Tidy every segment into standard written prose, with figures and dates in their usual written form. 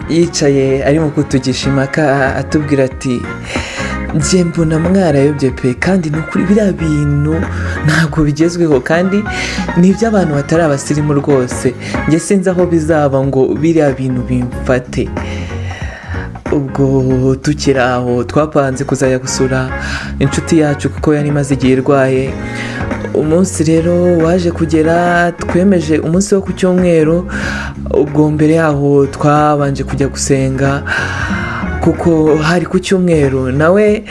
Yicaye arimo kutugisha impaka, atubwira ati: "Njye mbona mwarayobye pe, kandi ni ukuri biriya bintu ntabwo bigezweho, kandi ni iby'abantu batari abasirimu rwose. Njye sinzi aho bizaba ngo biriya bintu bimfate." Ubwo tukiri aho, twapanze kuzajya gusura inshuti yacu kuko yari imaze igihe irwaye. Umunsi rero waje kugera, twemeje umunsi wo ku cyumweru. Ubwo mbere yaho twabanje kujya gusenga kuko hari ku cyumweru. Nawe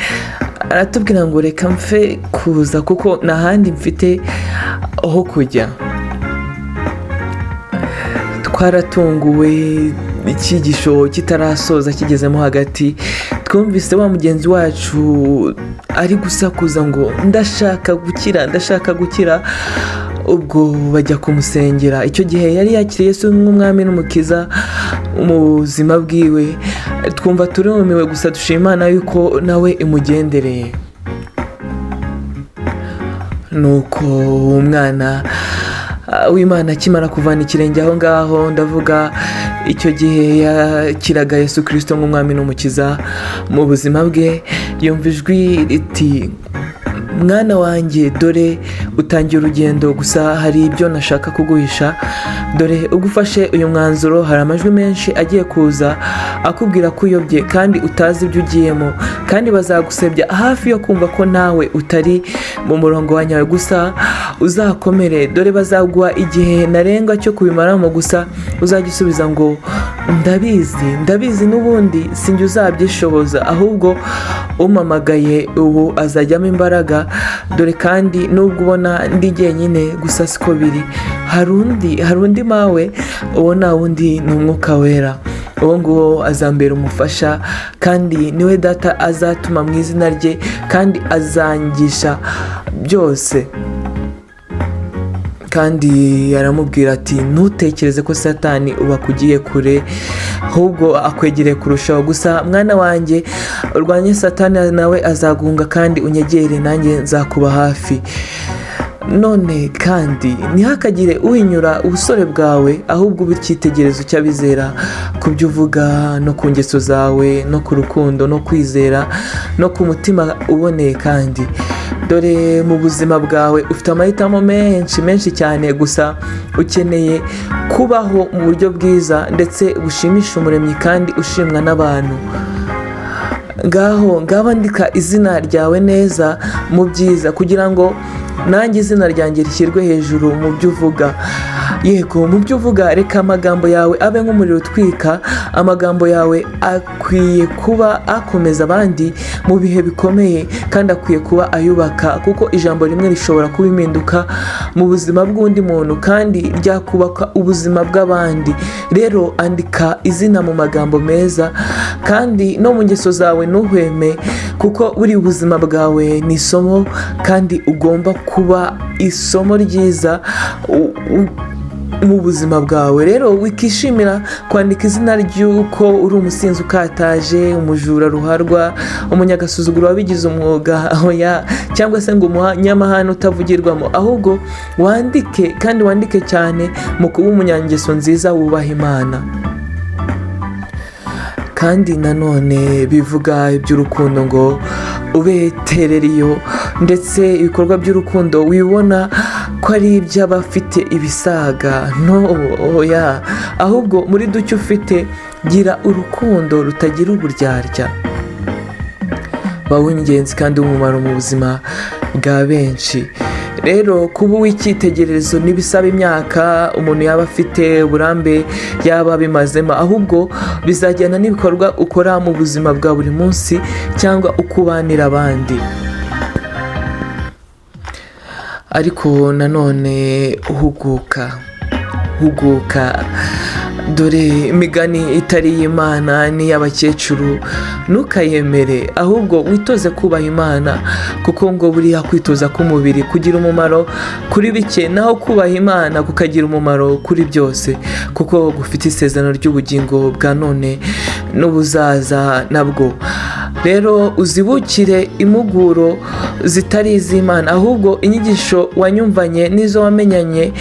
aratubwira ngo: "Reka mfe kuza kuko nta handi mfite ho kujya." Twaratunguwe, icyigisho kitarasoza, kigezemo hagati, twumvise wa mugenzi wacu ari gusakuza ngo: "Ndashaka gukira, ndashaka gukira." Ubwo bajya kumusengera. Icyo gihe yari yakiriye Yesu nk'umwami n'umukiza mu buzima bwiwe. Twumva turumiwe, gusa dushima Imana yuko nawe imugendereye. Nuko umwana w'Imana akimara kuvana ikirenge aho ngaho, ndavuga icyo gihe yakiraga Yesu Kirisito nk'umwami n'umukiza mu buzima bwe, yumva ijwi riti: "Mwana wanjye, dore utangiye urugendo, gusa hari ibyo nashaka kuguhisha. Dore ubwo ufashe uyu mwanzuro, hari amajwi menshi agiye kuza akubwira ko uyobye kandi utazi ibyo ugiyemo, kandi bazagusebya hafi yo kumva ko nawe utari mu murongo wa nyawe. Gusa uzakomere, dore bazaguha igihe ntarengwa cyo kubimaramo, gusa uzajya usubiza ngo: 'Ndabizi, ndabizi, n'ubundi sinjye uzabyishoboza, ahubwo umpamagaye ubu azajyamo imbaraga. Dore kandi nubwo ubona ndi jyenyine, gusa siko biri, hari undi, hari undi mawe. Uwo nta wundi, ni Umwuka Wera. Uwo nguwo azambera umufasha, kandi niwe Data azatuma mu izina rye, kandi azangisha byose." Kandi aramubwira ati: "Ntutekereze ko Satani uba akugiye kure, ahubwo akwegereye kurushaho. Gusa mwana wanjye, urwanye Satani nawe azaguhunga, kandi unyegere nanjye nzakuba hafi. None kandi ntihakagire uhinyura ubusore bwawe, ahubwo ube icyitegererezo cy'abizera ku byo uvuga no ku ngeso zawe no ku rukundo no kwizera no ku mutima uboneye. Kandi dore mu buzima bwawe ufite amahitamo menshi, menshi cyane, gusa ukeneye kubaho mu buryo bwiza ndetse bushimisha Umuremyi kandi ushimwa n'abantu. Ngaho ngaho andika izina ryawe neza mu byiza, kugira ngo nanjye izina ryanjye rishyirwe hejuru mu byo uvuga. Yego, mu byo uvuga, reka amagambo yawe abe nk'umuriro utwika. Amagambo yawe akwiye kuba akomeza abandi mu bihe bikomeye, kandi akwiye kuba ayubaka, kuko ijambo rimwe rishobora kuba impinduka mu buzima bw'undi muntu kandi ryakubaka ubuzima bw'abandi. Rero andika izina mu magambo meza, kandi no mu ngeso zawe ntuhweme, kuko buri buzima bwawe ni isomo, kandi ugomba kuba isomo ryiza mu buzima bwawe. Rero wikishimira kwandika izina ry'uko uri umusinzi ukataje, umujura ruharwa, umunyagasuzuguro wabigize umwuga, oya, cyangwa se ngo umunyamahane utavugirwamo. Ahubwo wandike, kandi wandike cyane mu kuba umunyangeso nziza wubaha Imana." Kandi nanone bivuga iby'urukundo, ngo ube tereriyo, ndetse ibikorwa by'urukundo wibona ko ari iby'abafite ibisaga. No, oya, ahubwo muri duke ufite gira urukundo rutagira uburyarya. Ba uw'ingenzi kandi w'umumaro mu buzima bwa benshi. Rero kuba uw'icyitegererezo ntibisaba imyaka umuntu yaba afite, uburambe yaba abimazemo, ahubwo bizajyana n'ibikorwa ukora mu buzima bwa buri munsi cyangwa uko ubanira abandi. Ariko nanone huguka, huguka. Dore imigani itari iy'Imana n'iy'abakecuru ntukayemere, ahubwo witoze kubaha Imana, kuko ngo buriya kwitoza k'umubiri kugira umumaro kuri bike, naho kubaha Imana kukagira umumaro kuri byose, kuko gufite isezerano ry'ubugingo bwa none n'ubuzaza nabwo. Rero uzibukire impuguro zitari iz'Imana, ahubwo inyigisho wanyumvanye n'izo wamenyanye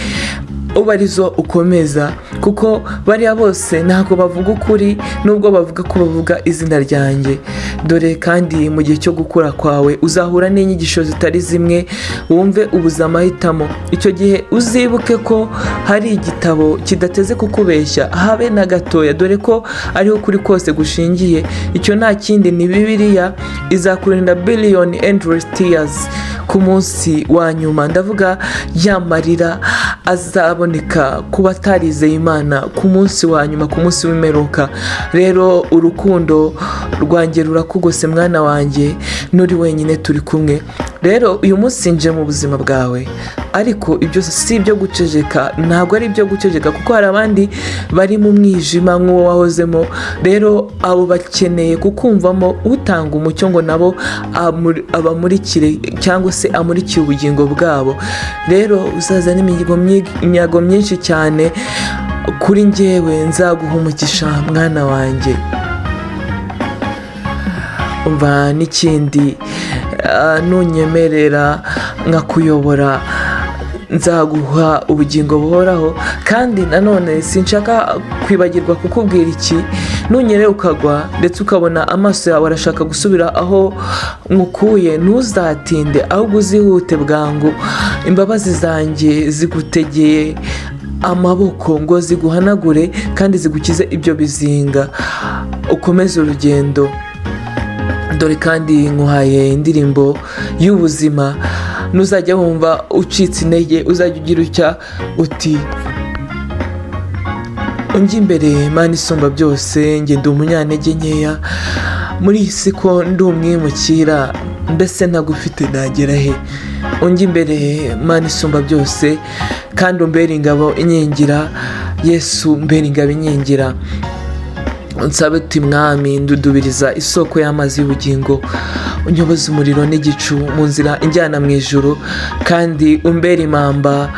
ube arizo ukomeza. Kuko bariya bose ntabwo bavuga ukuri, nubwo bavuga ko bavuga izina ryanjye. Dore kandi mu gihe cyo gukura kwawe uzahura n'inyigisho zitari zimwe, wumve ubuze amahitamo. Icyo gihe uzibuke ko hari igitabo kidateze kukubeshya habe na gatoya, dore ko ariho ukuri kose gushingiye. Icyo nta kindi, ni Bibiliya. Izakurinda billion endless tears ku munsi wa nyuma. Ndavuga ya marira azaboneka ku batarizeye Imana ku munsi wa nyuma, ku munsi w'imperuka. Rero urukundo rwanjye rurakugose, mwana wanjye, nturi wenyine, turi kumwe. Rero uyu munsi nje mu buzima bwawe, ariko ibyo si ibyo guceceka, ntabwo ari ibyo guceceka, kuko hari abandi bari mu mwijima nk'uwo wahozemo. Rero abo bakeneye kukumvamo utanga umucyo, ngo nabo abamurikire cyangwa se amurikire ubugingo bwabo. Rero uzaza n'iminyago myinshi cyane kuri njyewe, nzaguha umugisha, mwana wanjye. Umva n'ikindi, nunyemerera nkakuyobora, nzaguha ubugingo buhoraho. Kandi nanone sinshaka kwibagirwa kukubwira iki: nunyerera ukagwa, ndetse ukabona amaso yawe arashaka gusubira aho nkukuye, ntuzatinde, ahubwo uzihute bwangu. Imbabazi zanjye zigutegeye amaboko ngo ziguhanagure kandi zigukize ibyo bizinga, ukomeze urugendo. Dore kandi nkuhaye indirimbo y'ubuzima. Nuzajya wumva ucitse intege, uzajya ugira utya uti: "Unjya imbere, Mana isumba byose, njye ndi umunyantege nkeya muri iyi si, ko ndi umwimukira, mbese ntagufite nagera he? Unjya imbere, Mana isumba byose, kandi umbere ingabo inkingira. Yesu, mbere ingabo inkingira." Unsabe uti: "Mwami, ndudubiriza isoko y'amazi y'ubugingo, unyoboze umuriro n'igicu mu nzira injyana mu ijuru, kandi umbere impamba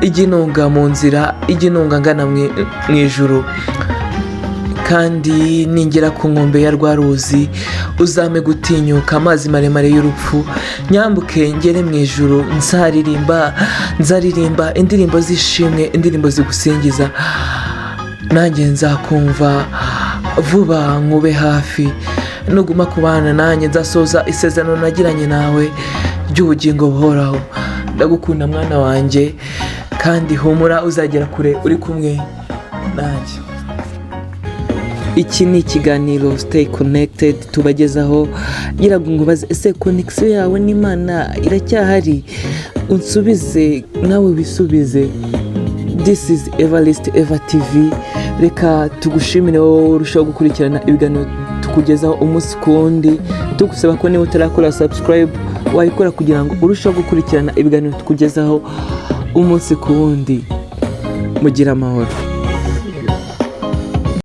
ijya inunga mu nzira ijya inunga ngana mu ijuru. Kandi ningera ku nkombe ya rwa ruzi, uzampe gutinyuka amazi maremare y'urupfu, nyambuke ngere mu ijuru. Nzaririmba, nzaririmba indirimbo z'ishimwe, indirimbo zigusingiza. Nanjye nzakumva vuba nkube hafi. Nuguma kubana nanjye, nzasoza isezerano nagiranye nawe ry'ubugingo buhoraho. Ndagukunda, mwana wanjye, kandi humura, uzagera kure uri kumwe nanjye." Iki ni ikiganiro Stay Connected tubagezaho. Ngira ngo nkubaze: ese connection yawe n'Imana iracyahari? Unsubize, nawe wisubize. This is Evarist Eva TV. Reka tugushimire wowe urushaho gukurikirana ibiganiro tukugezaho umunsi ku wundi, tugusaba ko niba utarakora subscribe wayikora kugira ngo urusheho gukurikirana ibiganiro tukugezaho umunsi ku wundi. Mugire amahoro.